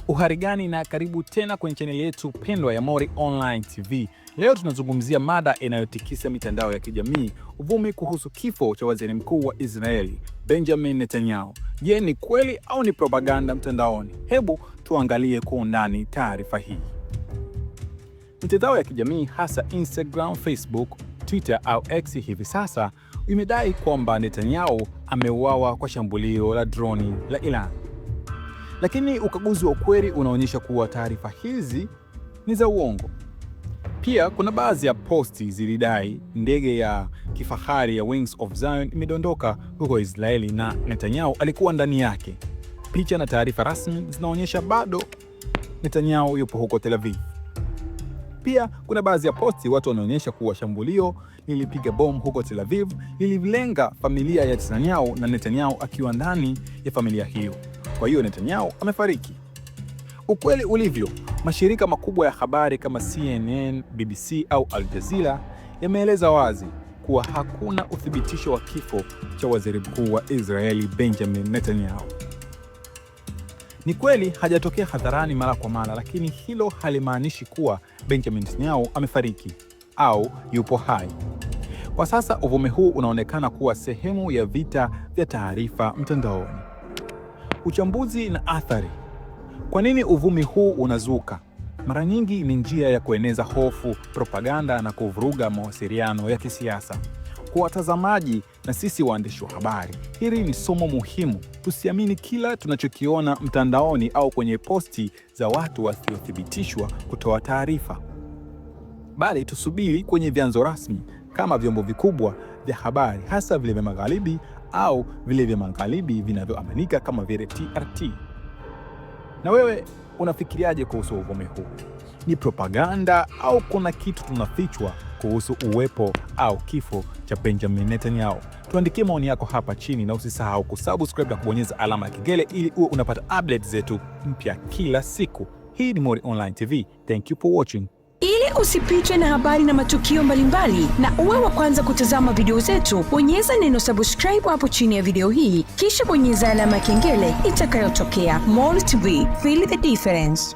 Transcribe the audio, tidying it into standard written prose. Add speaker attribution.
Speaker 1: U hali gani na karibu tena kwenye chaneli yetu pendwa ya Mori Online TV. Leo tunazungumzia mada inayotikisa mitandao ya kijamii, uvumi kuhusu kifo cha waziri mkuu wa Israeli Benjamin Netanyahu. Je, ni kweli au ni propaganda mtandaoni? Hebu tuangalie kwa undani taarifa hii. Mitandao ya kijamii hasa Instagram, Facebook, Twitter au X hivi sasa imedai kwamba Netanyahu ameuawa kwa shambulio la droni la Iran. Lakini ukaguzi wa ukweli unaonyesha kuwa taarifa hizi ni za uongo. Pia kuna baadhi ya posti zilidai ndege ya kifahari ya Wings of Zion imedondoka huko Israeli na Netanyahu alikuwa ndani yake. Picha na taarifa rasmi zinaonyesha bado Netanyahu yupo huko Tel Aviv. Pia kuna baadhi ya posti watu wanaonyesha kuwa shambulio lilipiga bomu huko Tel Aviv lililenga familia ya Netanyahu na Netanyahu akiwa ndani ya familia hiyo. Kwa hiyo Netanyahu amefariki. Ukweli ulivyo, mashirika makubwa ya habari kama CNN, BBC au Al Jazeera yameeleza wazi kuwa hakuna uthibitisho wa kifo cha waziri mkuu wa Israeli Benjamin Netanyahu. Ni kweli hajatokea hadharani mara kwa mara, lakini hilo halimaanishi kuwa Benjamin Netanyahu amefariki au yupo hai. Kwa sasa uvumi huu unaonekana kuwa sehemu ya vita vya taarifa mtandaoni. Uchambuzi na athari. Kwa nini uvumi huu unazuka? Mara nyingi ni njia ya kueneza hofu, propaganda na kuvuruga mawasiliano ya kisiasa. Kwa watazamaji na sisi waandishi wa habari, hili ni somo muhimu. Tusiamini kila tunachokiona mtandaoni au kwenye posti za watu wasiothibitishwa kutoa taarifa, bali tusubiri kwenye vyanzo rasmi kama vyombo vikubwa vya habari, hasa vile vya magharibi au vile vya magharibi vinavyoaminika kama vile TRT. Na wewe unafikiriaje kuhusu uvumi huu? Ni propaganda au kuna kitu tunafichwa kuhusu uwepo au kifo cha Benjamin Netanyahu? Tuandikie maoni yako hapa chini na usisahau kusubscribe na kubonyeza alama ya kengele ili uwe unapata update zetu mpya kila siku. Hii ni Mori Online TV. Thank you for watching.
Speaker 2: Ili usipitwe na habari na matukio mbalimbali na uwe wa kwanza kutazama video zetu, bonyeza neno subscribe hapo chini ya video hii, kisha bonyeza alama ya kengele itakayotokea. Mori TV, feel the difference.